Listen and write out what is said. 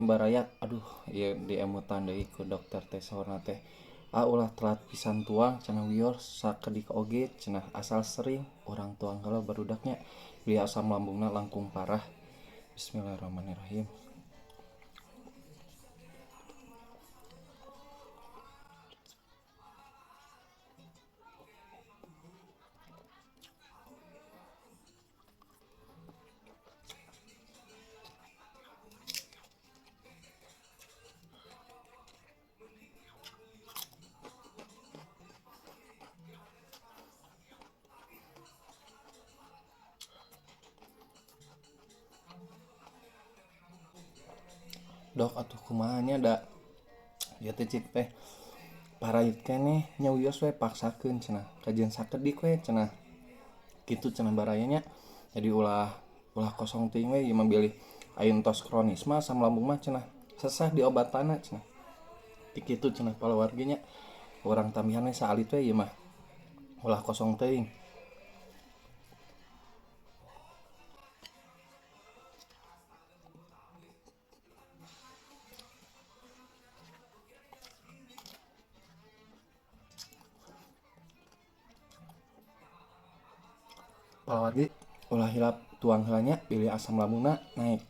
Baraya, aduh ieu diemutan deui ku dokter teh saurna teh, ah ulah telat pisan tuang cenah, wios sakedik oge cenah, asal sering urang tuang heula barudak nya, bilih asam lambungna langkung parah. Bismillahirrahmanirrahim. Dok, atuh kumaha nya, da ieu teh cik teh parayut keneh nya, wios we paksakeun cenah, kajeun sakedik we cenah kitu cenah baraya nya. Jadi ulah ulah kosong teuing we ieu mah, bilih aya tos kronis mah asam lambung mah cenah sesah diobatanna cenah ti kitu cenah palawargi nya. Urang tambihan we saalit we ieu mah, ulah kosong teuing. Palawargi, ulah hilap tuang heula nya, bilih asam lambungna naik.